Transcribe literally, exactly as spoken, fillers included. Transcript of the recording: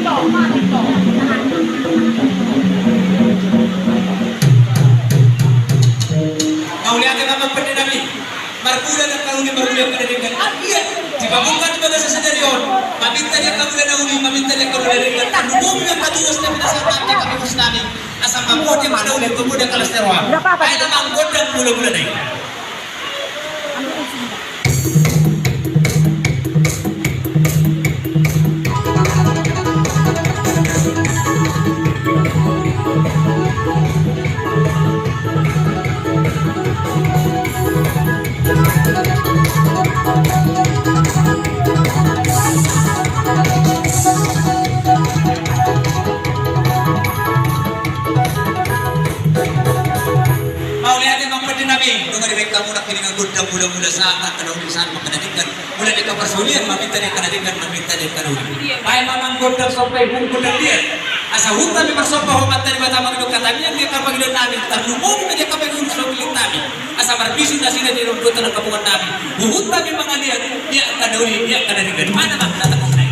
Mauliate ma amang pande nami. Marmula angka na uli, marmula angka na denggan. Anggiat dipabuka di bagasan sadari on, maminta di angka mula na uli, maminta di angka mula na denggan. Tarlumobi ma angka tugas na pinasahat di angka pengurus nami. Asa mamboan ma na uli, mamboan angka las ni roha. Baen amang gondang mula-mula na i. Mauliate ma amang pande nami, nunga dibaen hamu nangkiningan gondang mula-mula sahat angka na uli, sahat angka na denggan. Mula di angka parsaulian maminta di angka na denggan, maminta di angka na uli. Baen ma amang gondang somba i, gondang liat. Asa huhut hami marsomba tu Amanta Debata mangidop hata, di angka pangidoan nami, tarlumobi ma di angka pengurus na umillang hami. Asa marbisuk nasida di roha ni angka punguan nami. Huhut hami mangaliat di angka na uli, di angka na denggan. Mana ma na tanggung nai.